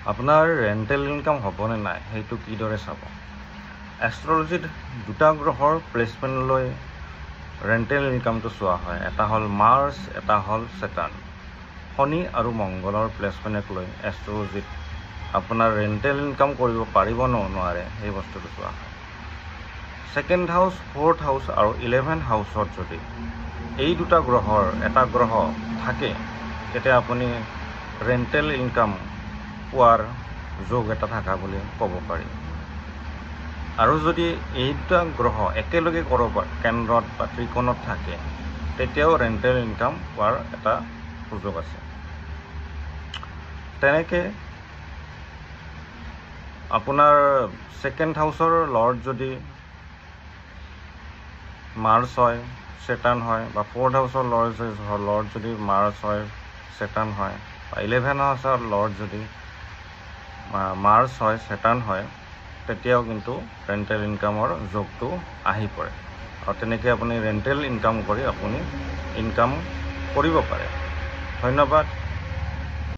আপোনাৰ rental income হ'বনে নাই, সেইটো কিদৰে চাব? এষ্ট্ৰলজিত দুটা গ্ৰহৰ প্লেচমেণ্টলৈ ৰেণ্টেল ইনকামটো চোৱা হয়। এটা হ'ল মাৰ্চ, এটা হ'ল চেটাৰ্ণ। শনি আৰু মংগলৰ প্লেচমেণ্টক লৈ এষ্ট্ৰলজিত আপোনাৰ ৰেণ্টেল ইনকাম কৰিব পাৰিব নোৱাৰে, সেই বস্তুটো চোৱা হয়। ছেকেণ্ড হাউচ, ফ'ৰ্থ হাউচ আৰু 11 হাউচত যদি এই দুটা গ্ৰহৰ এটা গ্ৰহ থাকে, তেতিয়া আপুনি ৰেণ্টেল ইনকাম পোৱাৰ যোগ এটা থকা বুলি ক'ব পাৰি। আৰু যদি এই দুটা গ্ৰহ একেলগে ক'ৰবাত কেন্দ্ৰত বা ত্ৰিকোণত থাকে, তেতিয়াও ৰেণ্টেল ইনকাম পোৱাৰ এটা সুযোগ আছে। তেনেকৈ আপোনাৰ ছেকেণ্ড হাউচৰ লৰ্ড যদি মাৰ্চ হয়, চেটাৰ্ণ হয়, বা ফ'ৰ্থ হাউচৰ লৰ্ড যদি মাৰ্চ হয়, চেটাৰ্ণ হয়, বা 11 হাউচৰ লৰ্ড যদি মাৰ্চ হয়, চেটাৰ্ণ হয়, তেতিয়াও কিন্তু ৰেণ্টেল ইনকামৰ যোগটো আহি পৰে আৰু তেনেকৈ আপুনি ৰেণ্টেল ইনকাম কৰি আপুনি ইনকাম কৰিব পাৰে। ধন্যবাদ।